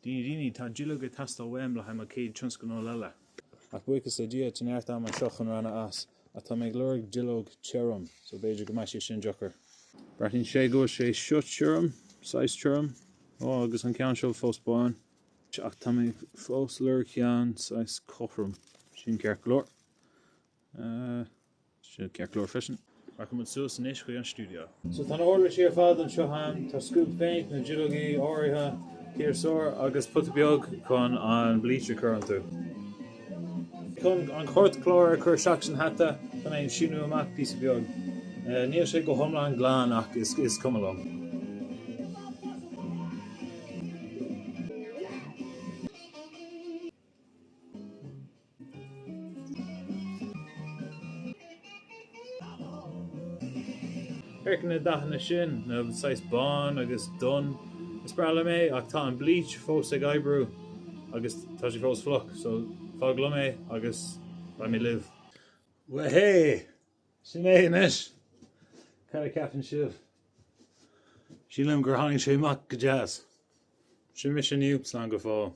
Daoine, daoine, tá duilleog ag teastáil uaim le haghaidh mo chéad tionscnamh eile. Ach buíochas le Dia, tá neart am anseo chun roghnú as. Ach tá mé ag lorg duilleog tirim, so b'fhéidir go mbeidh sé sin deacair. Breathnaíonn sé go bhfuil sé seo tirim, saghas tirim. Ó, agus an ceann seo fós bán. Ach tá mé fós lorg ceann saghas cothrom. Sin ceart go leor. Sin ceart go leor freisin. Rachaidh muid suas anois chuig an stiúideo. So tá na huirlisí ar fad anseo agam, tá scuab phéint, na duilleogaí áirithe, ciarsúr agus pota beag chun an bleach a chur iontu. Chun an cairtchlár a chur isteach san hata, chun é a síneadh amach píosa beag. Níl sé go hiomlán glan ach is cuma liom. Amharc na dathanna sin, na saghas bán agus donn. Is breá liom é ach tá an bleach fós ag oibriú agus tá sé fós fliuch so fág liom é agus beidh mé libh. Wahey! Sin é anois! Cad a cheapann sibh? Sílim gur tháinig sé amach go deas. Sin mise inniu, slán go fóill.